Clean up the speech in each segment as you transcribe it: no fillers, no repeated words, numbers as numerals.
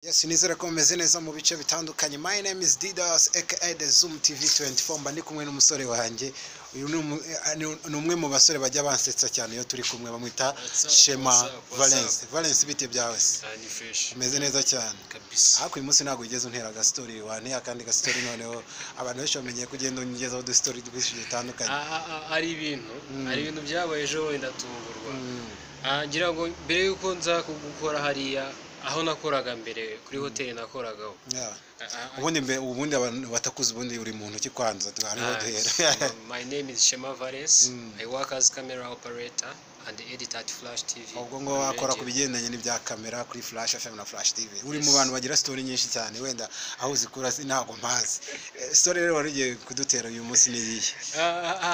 Yes, nizere ko mumeze neza mu bice bitandukanye. My name is Didas aka The Zoom TV 24. Mba ndi kumwe n'umusore wanjye. Uyu ni umwe mu basore bajya bansetsa cyane iyo turi kumwe, bamwita What's up, Shema what's up, what's Valence. Valence, bite byawe se? Ah, ni fresh. Umeze neza cyane. Kabisa. Ariko uyu munsi ntabwo wigeze untera agastori, wanteye akandi gastori. Noneho abantu benshi bamenyeye ko ugenda ungezaho udustori twinshi dutandukanye. Hari ibintu byabaye ejo, wenda tungurwa. Ngira ngo mbere yuko nza gukora hariya aho nakoraga mbere kuri hoteli nakoragaho. Ubundi ubundi abantu batakuzi, ubundi uri muntu ki kwanza? Hariho duhera. My name is Shema Valence. I work as camera operator and editor at Flash TV Ubwo ngo and wakora ku radio. bigendanye n'ibya kamera kuri Flash FM na Flash TV. Uri mu bantu bagira story nyinshi cyane, wenda aho uzikura ntabwo mpazi. Story rero wari ugiye kudutera uyu munsi ni iyihe?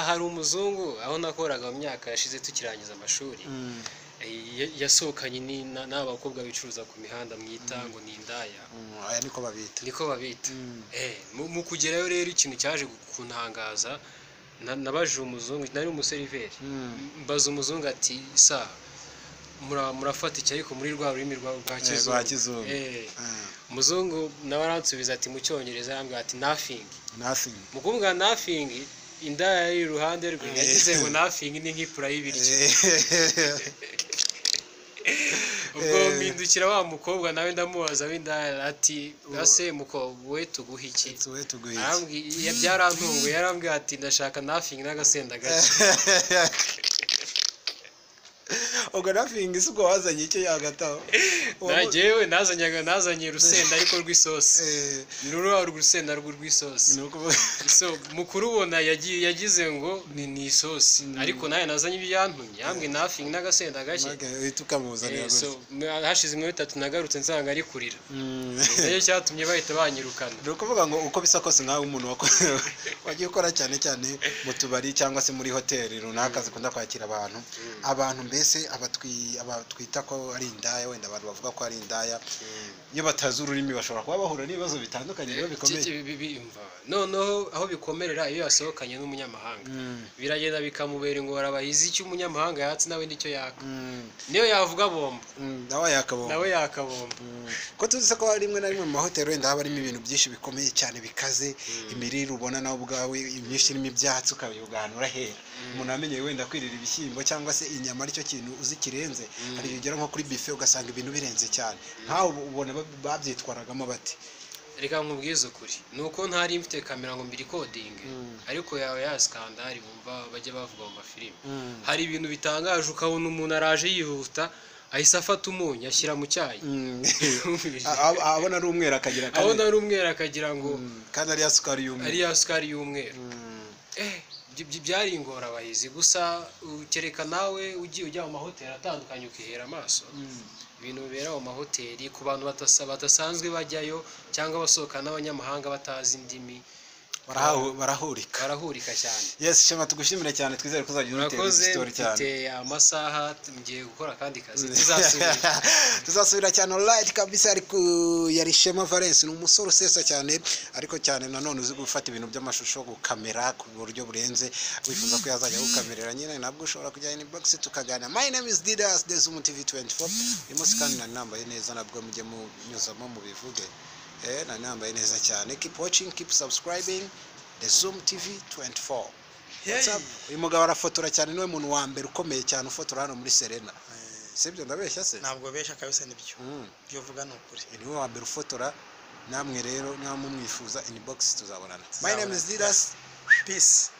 Hari umuzungu aho nakoraga mu myaka yashize tukirangiza amashuri. Yasohokanye n'abakobwa bicuruza ku mihanda mwita ngo ni indaya. Aya niko babita. Niko babita. Mu kugerayo rero, ikintu cyaje kuntangaza, nabajije umuzungu, nari umuseriveri, mbaza umuzungu ati: "Sa murafata iki?" Ariko muri rwa rurimi rwa kizungu. Rwa kizungu. Umuzungu nawe aransubiza ati mu cyongereza, arambwira ati: "Nothing." Nothing. Mu kuvuga nothing, indaya yari iruhande rwe yagize ngo nothing ni nk'ipura y'ibiryo. Ubwo mpindukira wa mukobwa nawe ndamubaza w'indaya ati: "Ase muko we, tuguha iki?" Tuwe tuguhe iki? Byarantunguye, yarambwiye ati: "Ndashaka nothing n'agasenda gake." Ubwo nothing si ubwo wazanye icyo yagataho? Njyewe nazanye urusenda ariko rw'isosi. Ni ruriya urusenda rw'isosi. Ni ukuvuga So mu kurubona yagiye yagize ngo ni isosi, ariko nawe nazanye ibyantumye, yambwiye nothing n'agasenda gake. Uhita ukamuzanira So gutya. hashize iminota 3 nagarutse nsanga ari kurira. Nicyo cyatumye bahita banyirukana. Ni ukuvuga ngo uko bisa kose, nkawe umuntu wagiye ukora cyane cyane mu tubari cyangwa se muri hoteli runaka zikunda kwakira abantu, mbese abatwita ko ari indaya, wenda abantu bavuga ko ari indaya, iyo batazi ururimi bashobora kuba bahura n'ibibazo bitandukanye rero bikomeye. Umva, noneho aho bikomerera, iyo yasohokanye n'umunyamahanga, biragenda bikamubera ingorabahizi. Icyo umunyamahanga yatse nawe nicyo yaka. Niyo yavuga bombo, nawe yakabonye. Nawe yakabomba. Ko tuzi ko rimwe na rimwe mu mahoteli wenda haba harimo ibintu byinshi bikomeye cyane bikaze, imirire ubona nawe ubwawe imyinshi irimo ibyatsi, ukabiyuganura hera umuntu amenyeye wenda kwirira ibishyimbo cyangwa se inyama aricyo kintu uzi kirenze. Hari igihe ugera nko kuri buffet ugasanga ibintu birenze cyane. Nkawe ubona babyitwaragamo bate? Reka nkubwize ukuri, ni uko ntari mfite kamera ngo mbirecordinge, ariko yawe ya scandal wumva bajya bavuga mu mafilimi, hari ibintu bitangaje, ukabona umuntu araje yihuta, ahise afata umunyu ashyira mu cyayi. Abona ari umweru akagira abona ari umweru akagira ngo kandi ari ya sukari y'umweru. Ari ya sukari y'umweru. Byari ingorabahizi gusa. Kereka nawe ugiye ujya mu mahoteli atandukanye ukihera amaso ibintu bibera mu mahoteli ku bantu badasanzwe bajyayo cyangwa basohokana n'abanyamahanga batazi indimi. Barahurika. Barahurika cyane. Yes, Shema, tugushimire cyane, twizere ko uzajya udutera Murakoze. story cyane. Mfite amasaha, ngiye gukora akandi kazi, tuzasubira. Tuzasubira cyane. Alright, kabisa. Ariko yari Shema Valence, ni umusore usesa cyane, ariko cyane nanone uzi gufata ibintu by'amashusho, gukamera ku buryo burenze. Wifuza ko yazajya gukamerera nyine, nabwo ushobora kujya inbox tukaganira. My name is Didas The Zoom TV 24. Uyu munsi kandi nari nambaye neza, nabwo mujye munyuzamo mubivuge. Nari nambaye neza cyane. Keep watching, keep subscribing The Zoom TV 24. What's up? Uyu mugabo arafotora cyane, niwe muntu wa mbere ukomeye cyane ufotora hano muri Serena. Sibyo? Ndabeshya se? Ntabwo besha kabisa, nibyo. Ibyo uvuga ni ukuri. Niwe wa mbere ufotora. Namwe rero niba mumwifuza, inbox tuzabonana. My name is Didas. Peace.